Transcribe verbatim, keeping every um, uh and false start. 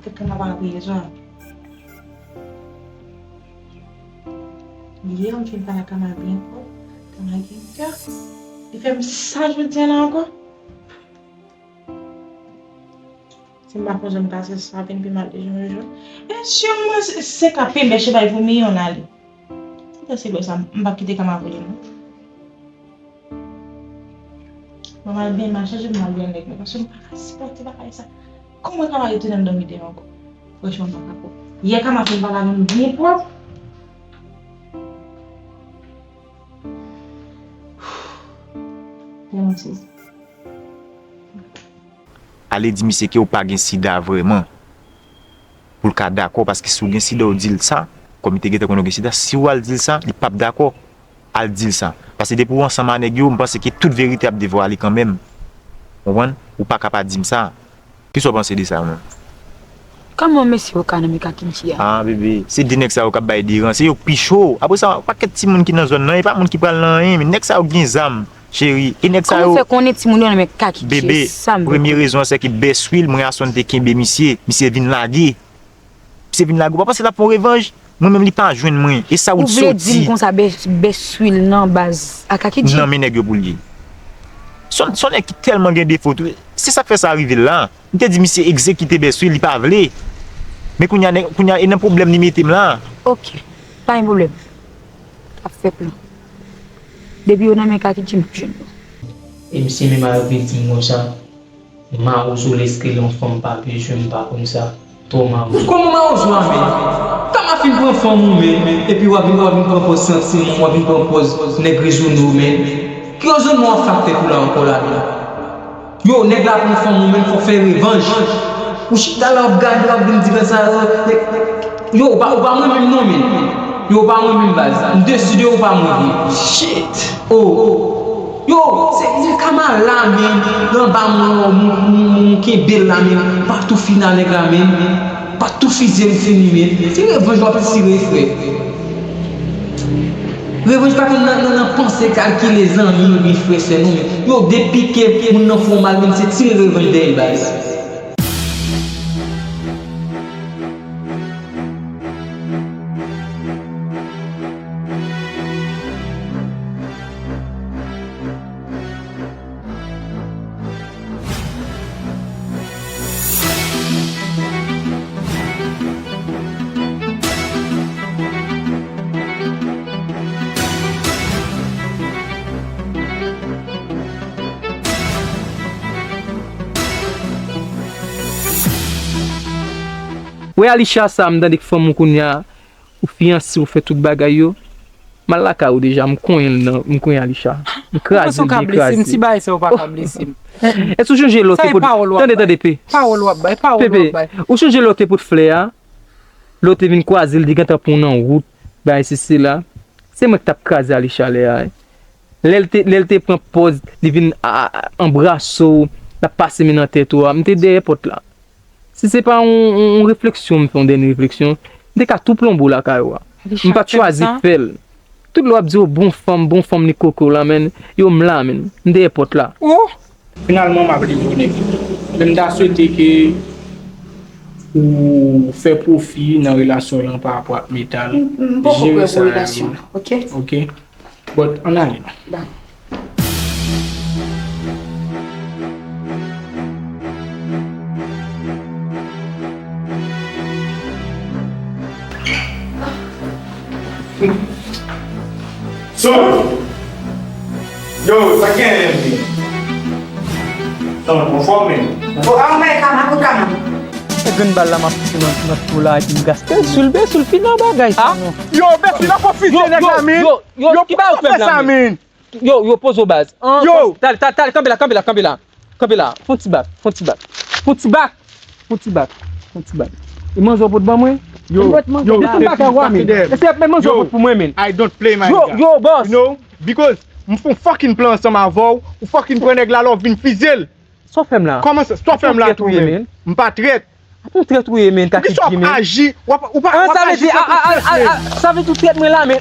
Tèt Kama pa nan prizon. Yè, m fin pale ak Kama byen fò. Kama gen kè. Li fè m sa jodi a la ankò. Si m pa konn jan m pase sa, vin pi mal de jan yo jwenn. E si yo mwen se, se ka pi bèche bay pou miyon ale. Mwen se lè sa, m p ap kite Kama voye m non. Mwen mal byen mal chanje, m mal byen nèg mwen, paske m pa ka sipòte bagay sa. Kòman Kama retounen nan dòmi deyò ankò? Franchman, m pa ka pwòp. Yè Kama fin pale avè m byen pwòp. Vrèman sezi. Ale di misye ke w pa gen sida vrèman. Pou l ka dakò, paske si w gen sida, w di l sa, kòm li te gentan konnen w gen sida, si w al di l sa, li p ap dakò. Al di l sa. Paske depi w ansanm a nèg yo, m panse ke tout verite ap devwale kanmenm. Konprann? Ou pa ka pa di m sa. Kisa w panse de sa menm? Kòman mesye yo ka nan men Kakidji a? Ah, bebe, se de nèg sa yo k ap bay deran, se yo k pi cho. Apre sa, pakèt timoun ki nan zòn nan, e pa moun ki pral nan anyen, men nèg sa yo gen zam, cheri. E nèg sa yo. Kòman w fè konnen timoun yo nan men Kakidji? Bebe, sa m vle konnen. Premye rezon an, se ke Bèswil, mwen a sòn te kenbe misye, misye vin lage. Misye vin lage, ou pa panse l ap fè yon revanj? Mwen menm, li pa jwenn mwen. E sa ou t soti. Ou vle di m konsa Bè-, Bèswil nan baz a Kakidji? Nan men nèg yo pou l ye. Se yon, se yon nèg ki tèlman gen defo tou. Se sa k fè sa rive l la. M te di misye egzekite Bèswil, li pa vle. Men kounye a, nèg, kounye a, e nan pwoblèm li mete m la. Oke, pa gen pwoblèm. Ap fè plan. Depi yo nan men Kakidji, m ap jwenn yo. E misye menm al vin di m konsa. Mawozo lespri yon fanm pa bezwen, m pa konn sa. Twò mawozo. Kòman mawozo a menm? Kama fin pran fanm ou menm, epi w ap vin, w ap vin pran pòz santi, w ap vin pran pòz nèg rezone w menm. Ki rezonman w ap fè ak tèt ou la ankò la menm? Yo, nèg la pran fanm ou menm, fò w fè revanj. Ou chita la, w ap gade, w ap vin di konsa, yo, ou pa, ou pa mwen menm non menm. Yo, ou pa mwen menm baz. M deside ou pa mwen vre. Shit. Oh. Yo, se, se Kama la, men, anba mwen, mwen, mwen, mwen kenbe l la, men, m pa tou fini a nèg la, men, m pa tou fizye m fini, men, se revanj w ap tire, frè. Revanj pa konn nan, nan, nan panse kalkile zanmi, oubyen frè, sè, non, men, yo, depi ke moun nan fè w mal, men, se tire revanj dèyè l, baz. Wè Alisha sa, m tande k fanm ou kounye a, ou fiyanse, ou fè tout bagay yo. M al lakay ou deja, m konyen l nan, m konyen Alisha. M kraze l byen kraze. Ti bagay sa ou pa ka blese m. Èske ou chonje lè w te pot, tande, tande, Pe. Pawòl w ap bay, pawòl w ap bay. Pepe, ou chonje lè w te pot flè a? Lè w te vin kwaze l, li gentan pran w nan wout, bagay sesi la. Se mwen ki t ap kraze Alisha lè a, wi. Lè l te, lè l te pran pòz, li vin a, a, anbrase w, l ap pase men nan tèt ou a, m te dèyè pòt la. Si se pa yon, yon, yon refleksyon, m fè yon dènye refleksyon, m te ka tou plonbo lakay ou a. M pa t chwazi fè l. Tout lè w ap di yo bon fanm, bon fanm li koke w la, men, yo m la, men. M dèyè pòt la. Oh! Finalman, m ap livre w nèg yo. Men m ta swete ke ou fè pwofi nan relasyon w lan pa rapò ak Metal. M, m poko prè pou relasyon an, oke? Oke. But, ann ale non. Dakò. So, yo, sa k genyen menm? Sa w anfòm menm? Fò a, mwen kama pou kama. E grenn bal la m ap fouti nan, nan twou la epi m gaspiye. Bèswil, Bèswil, fin nan bagay sa non. Yo, Bèswil, nan konfizye nèg la, men. Yo, yo, yo, ki bagay ou fè la, men? Yo, yo, poze w baz. Yo. Talè, talè, talè, kanpe la, kanpe la, kanpe la. Kanpe la. Fon ti bak, fon ti bak. Fon ti bak. Fon ti bak. Fon ti bak. E manzè w pot ban mwen? Yo, yo, se tout bagay w a, men. E se menm manzè w pot pou mwen, men. I don't play my guy. Yo, yo, boss. You know, because m fon fucking plan ansanm avè w, ou fucking pran nèg la, lè w vin fizye l. Sa w fè m la? Kòman sa? Sa w fè m la tou, men? M pa trèt. Atann, trèt ou ye, men, Kakidji, men. Poukisa w ap aji? W ap, ou pa, w ap aji tankou trèt, men. Sa vle di ou trèt mwen la, men.